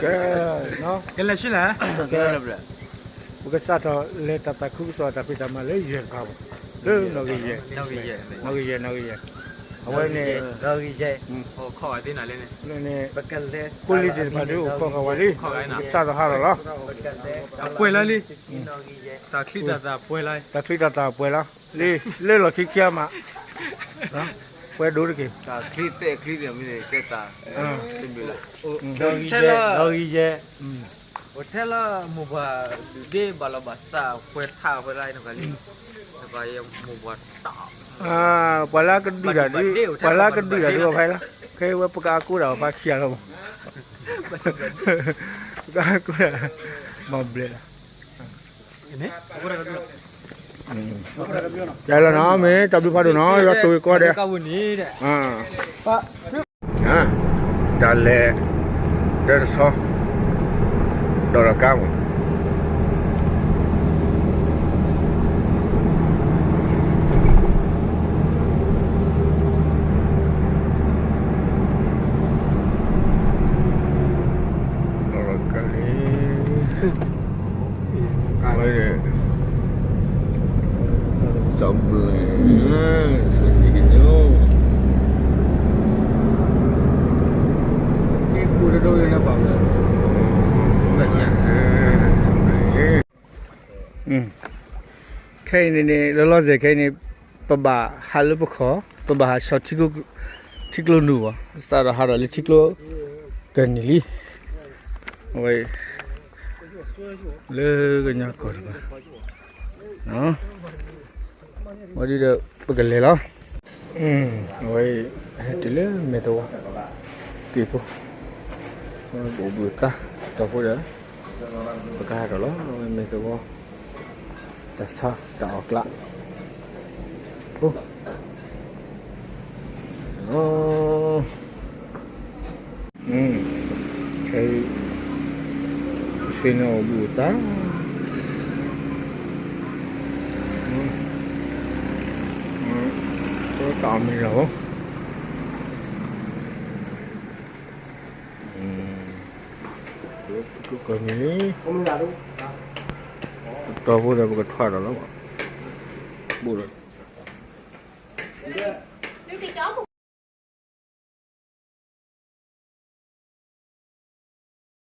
ကဲ, ကဲ, ပကစးထီၣ်လဲၤတၢ်သးခုကစီၣ်တၢ်ဖံးတၢ်မၤလၢယဲၢ်တဖၣ်ဘၣ်, လၢနီၣ်ဂံၢ်ယဲၢ်, နီၣ်ဂံၢ်ယဲၢ်, နီၣ်ဂံၢ်ယဲၢ်, အဝဲန့ၣ်, န့ၣ်, ဖိလံၤသ့ၣ်တဖၣ်ဒုးအိၣ်ခိးဃာ်ဝဲလံ, ပကစးထီၣ်ဟးထီၣ်လီၤ, အပှဲၤလီၤလံ, တၢ်ချံတၢ်သၣ်ပှဲၤလီၤ, တၢ်ချံတၢ်သၣ်ပှဲၤလီၤ, လၢလီၢ်ခံခံအမး, ပှဲၤဒိၣ်တက့ၢ်, နီၣ်ဂံၢ်ယဲၢ်, နီၣ်ဂံၢ်ယဲၢ်, အိၣ်ထဲလၢမိၢ်ပှၢ်ဒုးဒ့ဘၣ်လီၤဘၣ်စး ပှဲၤထးပှဲၤလီၤ, ပှၤလၢကဒုးတၢ်ဒုး, ပှၤလၢကဒုးတၢ်ဒုးအီၤဖဲလီၤ, ခဲအံၤဝဲပကအကူဒၣ်အီၤဖးခံဂၤလီၤ, ပကအကူဒၣ်, မၤဘျဲးလီၤ, ကဲလီၤနီၤ မ့ၢ်တၢ်ဘျုးဖးဒိၣ်နီၤ ယွၤဆိၣ်ဂ့ၤကိးဂၤဒဲး, တၢ်လဲၤ, ဒီးတဆီ, ဒီးတကါမး ဒီးတကါန့ၣ်, ဝဲဒၣ်, စီၤဘျဲၣ်, စီၤဘျဲၣ်, အံၤပူၤတဒိၣ်ယဲလၢပှၤဘျဲၣ်, ခဲအံၤန့ၣ်န့ၣ် လၢလီၤစဲၤခဲအံၤန့ၣ် ပဘၣ်ဟးလၢပခီၣ်, ပဘၣ်ဟးဆီၣ်ထံကျိနူာ်ဘၣ်, စးထီၣ်ဟးထီၣ်လၢထံကျိကနံၤလံ, အဝဲ လၢကညီကီၢ်တဖၣ်, ဝဲဒ်ဒီး ပကလဲၤလီၤ, အဝဲအံၤ ဟဲတုၤလၢမဲာ်သဝီ, က့ၤဖိ, ပအိၣ်ဘှံးအသး, တီၢ်ဖိဒီး ပကဟးထီၣ်လီၤ, အဝဲမဲာ်သဝီ, တၢ်ဆါတၢ်အီၣ်ကျး, ဖိ, ခဲအံၤ ပဆ့ၣ်နီၤအိၣ်ဘှံးအသး, တၢ်အီၣ်မ့ၤလီၤ, ကမံၤလံ, တီၢ်ဖိဒီးပကထွးဒီးလီၤ, ဘိၣ်ဒီး